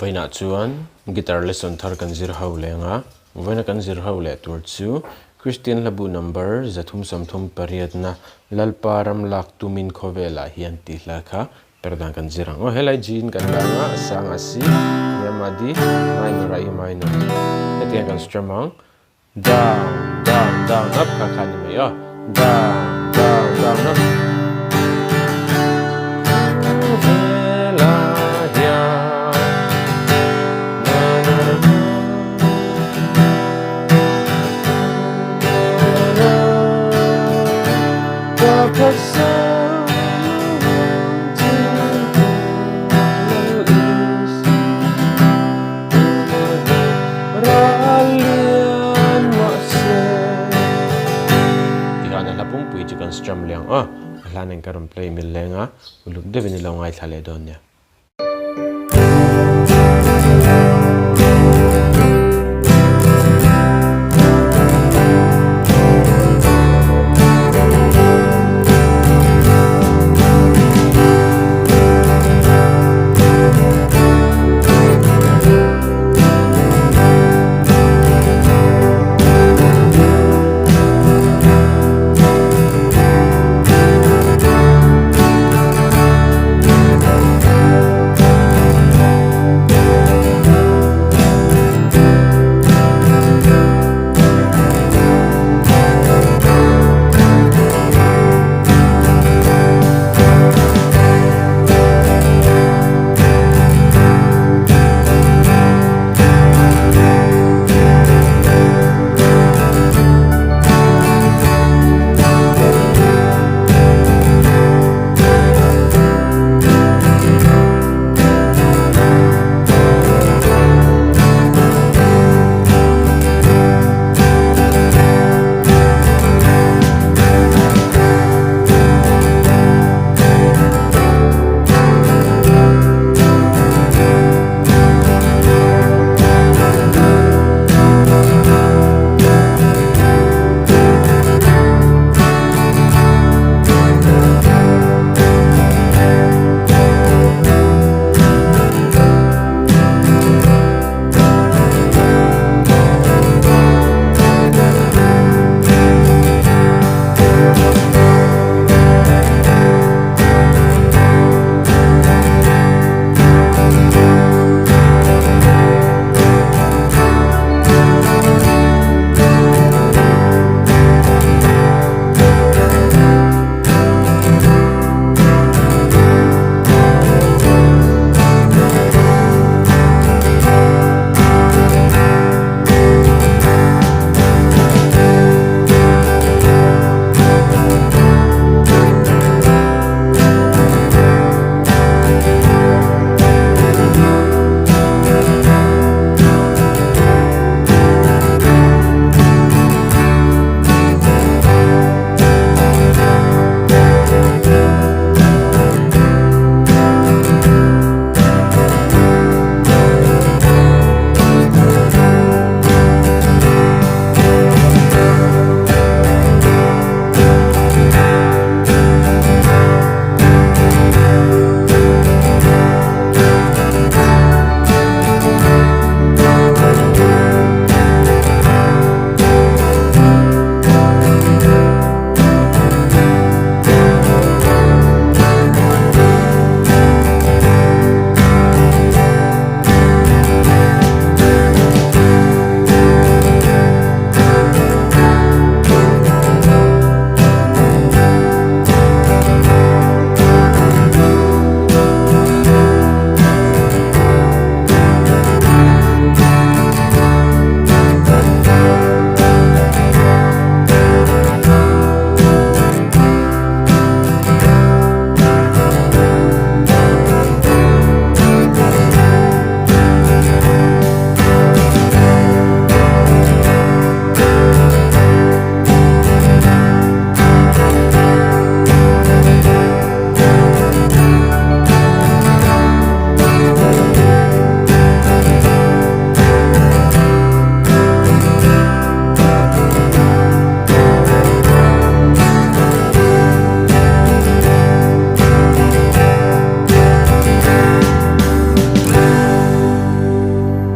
Vawiinah chuan guitar lesson thar kan zir ho leng a, vawiina kan zir ho leh tur chu Kristian hlabu number 338 na Lalpa ram lak tumin khawvelah hian tih hla kha per dan kan zir ang. Aw helai G in kan lang a, a sang a C, hniam a D, minor a E minor. Hetiang kan strum ang. Down, down, down, up kha kha ni mai aw. Down, down, down, up. Tikhan a hla pumpui chu kan strum liang a, a hla nen ka rawn play mil leng a, uluk deuhin i lo ngaithla leh dawn nia.